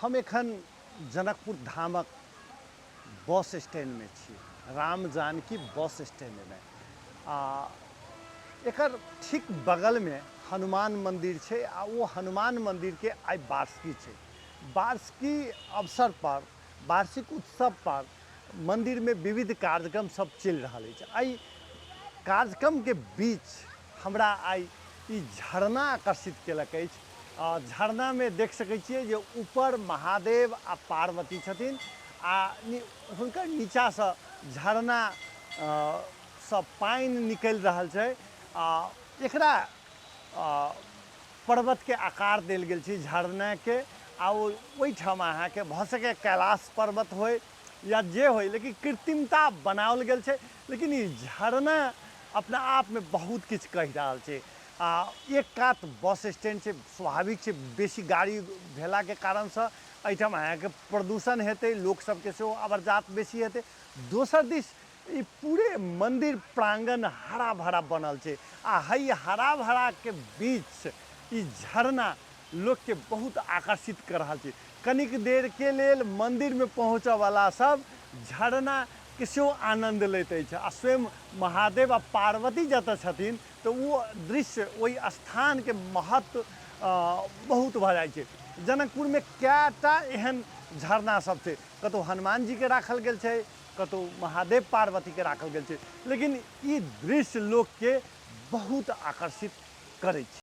हम एखन जनकपुर धामक बस स्टैंडमे छी, राम जानकी बस स्टैंडमे। आ एकर ठीक बगलमे हनुमान मन्दिर छै आ ओ हनुमान मन्दिरके आइ वार्षिकी छै। वार्षिकी अवसर पर, वार्षिक उत्सव पर मन्दिरमे विविध कार्यक्रम सब चलि रहल अछि। एहि कार्यक्रमके बीच हमरा आइ ई झरना आकर्षित केलक अछि। झरनामे देख सकै छियै जे ऊपर महादेव आ पार्वती छथिन आ हुनकर नीचासँ झरना सँ पानि निकलि रहल छै आ एकरा पर्वतके आकार देल गेल छै झरनाके आ ओहिठाम अहाँके भऽ सकैए कैलाश पर्वत होइ या जे होइ, लेकिन कृत्रिमता बनाओल गेल छै। लेकिन ई झरना अपना आपमे बहुत किछु कहि रहल छै। आ एक कात बस स्टैंड छै, स्वाभाविक छै बेसी गाड़ी भेलाके कारणसँ एहिठाम अहाँके प्रदूषण हेतै, लोक सबके सेहो आबरजात बेसी हेतै। दोसर दिस ई पूरे मन्दिर प्राङ्गण हरा भरा बनल छै आ हई हरा भराके बीच ई झरना लोकके बहुत आकर्षित कऽ रहल छै। कनिक देरके लेल मन्दिरमे पहुँचऽवला सब झरनाके सेहो आनन्द लैत अछि आ स्वयं महादेव आ पार्वती जतऽ छथिन तऽ ओ दृश्य ओहि स्थानके महत्व बहुत भऽ जाइ छै। जनकपुरमे कए टा एहन झरना सब छै, कतहु हनुमानजीके राखल गेल छै, कतहु महादेव पार्वतीके राखल गेल छै, लेकिन ई दृश्य लोकके बहुत आकर्षित करै छै।